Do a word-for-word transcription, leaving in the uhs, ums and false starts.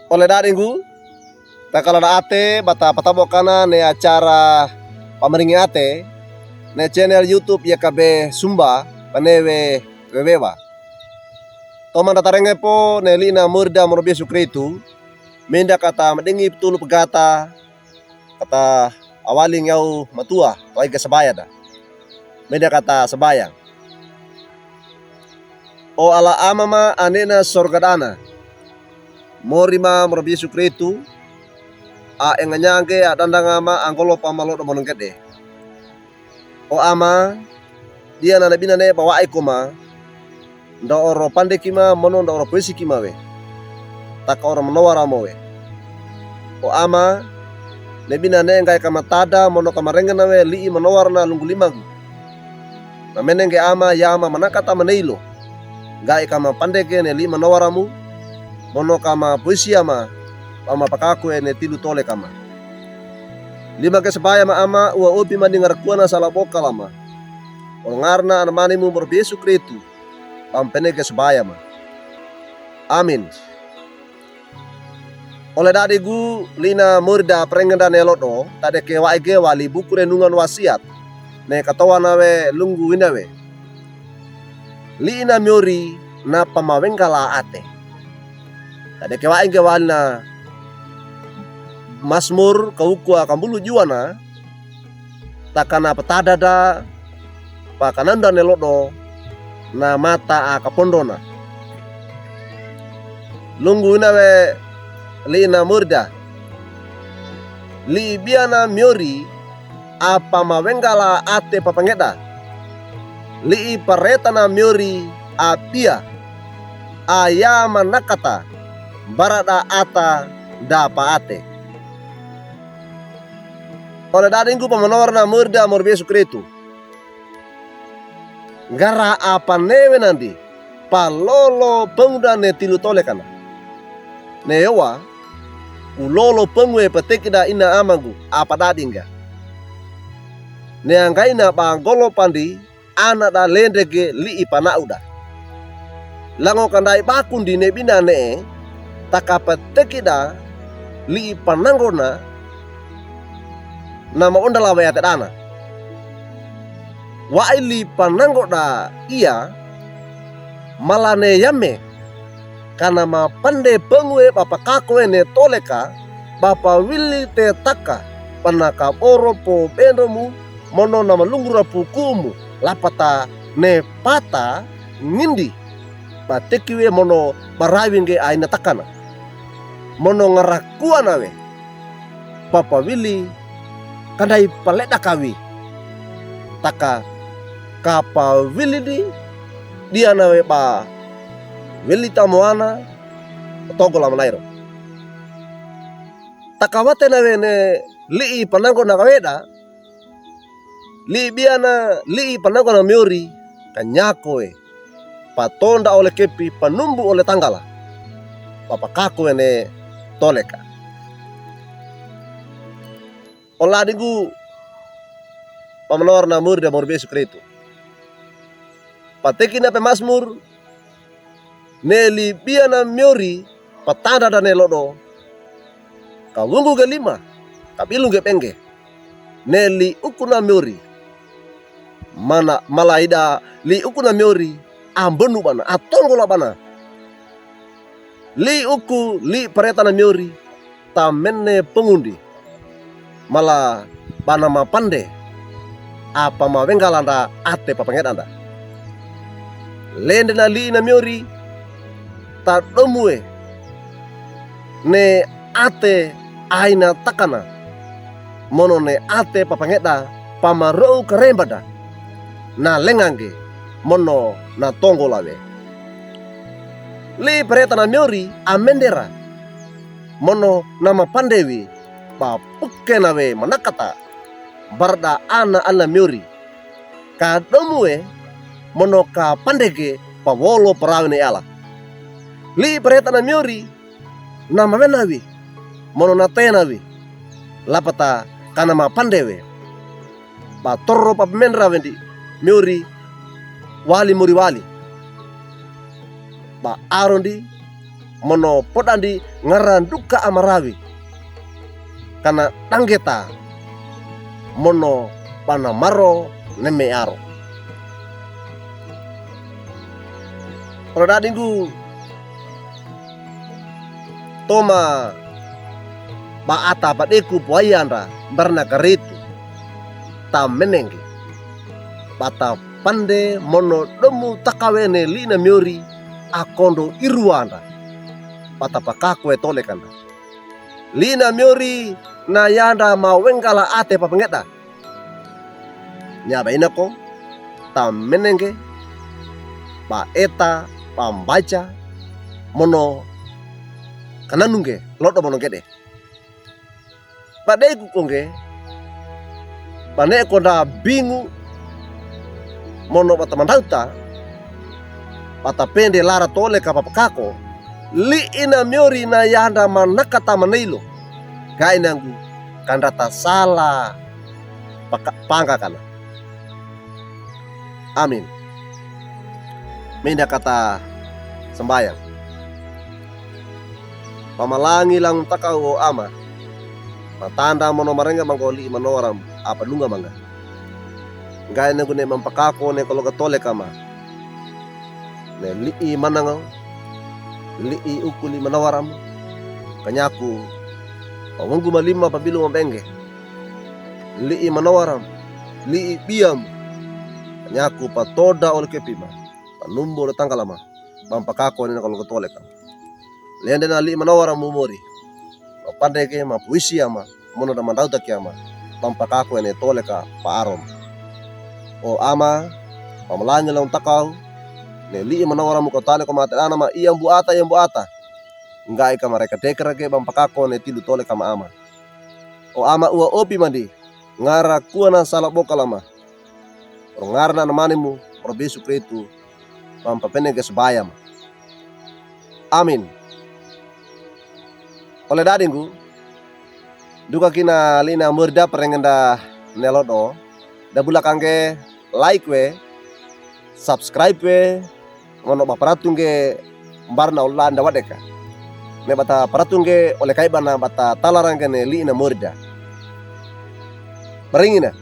Ole dadinggu, takaloda ate bata patabo'kana ne acara pamaringi ate ne channel YouTube Yakabe Sumba panewe wewewa. Toman tatarenge po ne li'na morida moro bi Yesu Kristu, minda kata madingi pitulu pegata, kata awali ngiyaw matuwa, tawaige sabaya da. Minda kata sabaya. O ala Ama ma a ne'na sorga dana. Mori ma moro bi Yesu Kristu, a enganyange a dandanga ma anggolo pamalodo monongede. O Ama, diana ne binane bawa'i koma, nda oro pandeki ma mono nda oro poisiki ma we. Taka oro manowara mo we. O Ama, ne binane nggae kama tada mono kama rengena we li'i manowara na lunggu limagu. Mamenenge Ama ya ma manakata maneilo. Nggae kama pandeke ne li'i manowara mu, mono kama poisia ma, pama pakakue ne tilu tole kama. Limake sabaya ma Ama, uwa opi ma ni ngarakuana sala boka lama. Olo ngarna ana mani mu moro bi Yesu Kristu, pampenege sabaya ma. Amin. Ole dadinggu li'na morida parengeda ne lodo, tadeke wa'i ge wali buku renungan wasiat, ne katowana we lunggu wina we. Li'na miori na pamawenggala ate. Tadeke wa'i ge walina Masmur kawuku a kambulu juwana, takana patada da, pakananda ne lodo, na mata a kapondona. Lunggu wina we li'na morida. Li'i biana miori a pamawenggala ate papangeda. Li'i paretana miori a bia. A ya manakata, barada ata da paate. Ole dadinggu pamanowarna morida moro bi Yesu Kristu. Ngara a panewenandi, palolo pangunda ne tilu tole kana. Ne yowa, kulolo pangue patekida ina amagu a padadingga. Ne anggaina ba anggolo pandi, ana da lendege li'i pana'uda. Lango kandai bakundi ne binane, taka patekida li'i pananggona, na maondala we ate dana. Wa'i li'i pananggoda ia, mala ne yame, kana mapande pangue ba pakakue ne toleka, ba pawili tetaka, pana kaboro pobendromu, mono na malunggura pukumu, lapata ne pata ngindi, ba tekiwe mono barawinge aina takana. Mono ngarakuana we, ba pawili kandai paledaka wi. Taka kapawilidi, diana we ba wili tamoana, togo lamanairo. Taka watena we ne li'i pananggona kaweda, li'i biana, li'i pananggona miori, kanyako we. Patonda ole kepi, panumbu ole tanggala. Ba pakakue ne toleka. Ole dadinggu pamanowarna morida moro bi Yesu Kristu. Patekina pemasmur, ne li'i biana miori, patandada ne lodo. Kawunggu ge lima, kabilung ge bengge. Ne li'i ukuna miori. Mana, mala ida li'i ukuna miori, ambenu bana, atonggola bana. Li'i uku, li'i paretana miori, tamenne pangundi. Mala bana mapande, a pamawenggala nda ate papangedanda. Lendena li'i na miori, tadomue, ne ate aina takana, mono ne ate papangeda, pamaro'u karembada, na lengange, mono na tonggola we. Li'i paretana miori, amendera, mono na mapande wi, ba pukena we manakata, barada ana ana miori. Kadomue, mono kapandege, pawolo parawe ne ala. Li'i paretana miori, na mawena wi, mono na tena wi, lapata kana mapande we. Ba toro papamendra wendi, miori, wali mori wali. Ba arondi, mono podandi ngaran duka a Marawi, kana danggeta mono banamaro neme aro. Olo dadinggu, toma ba ata badeku buwayanda barna karetu, tamenenge bata pande mono domu takawe ne li'ina miyori a kondo iruwanda, bata pakako e tolekanda. Li'ina miyori na yanda mawenggala ate papangeda. Niya baina ko, tamenenge ba eta, ba mbaca, mono kananungge lodo mono ngede. Badeku kongge, bane ko nda bingu mono bata mandauta, bata pende lara toleka papakako, li'ina miyori na yanda manakata maneilo. Gainanggu kandata sala paka-, pangga kana. Amin. Mendakata sambayang. Pamalangi langun takaw o Ama, matanda mono marenga mangga o li'i manawaram a padunga mangga. Gainanggu ne mampakako ne kaloga toleka ma, ne li'i manangaw, li'i uku li'i manawaram, kanyaku pawanggu malima pabilu mabengge. Li'i manawaram, li'i biyam, kanyaku patoda ole kepi ma, panumbo ole tanggalama, mampakako ne kaloga toleka. Lende na li'i manawaram mumori, mapandeke, mapuisi Ama, mono da mandauta ki Ama, mampakako ne toleka paarom. O Ama, pamalangi langun takaw, ne li'i manawaram mukatane ko matedana ma iyambu ata, iyambu ata. Ngga'i ka marekadeka rage mampakako ne tilu toleka ma Ama. O Ama, uwa opi mandi, ngara kuwana sala bokalama. Oro ngara na Anamanimu, oro Yesu Kristu, mampapenege sabayama. Amin. Ole dadinggu, duka kina li'ina mori da parengenda ne lodo, da bula kangge like we, subscribe we, mono ba paratunge mbarna ola nda wadeka. Ne bata paratunge ole kai bana bata talarange ne li'ina mori da. Baringina.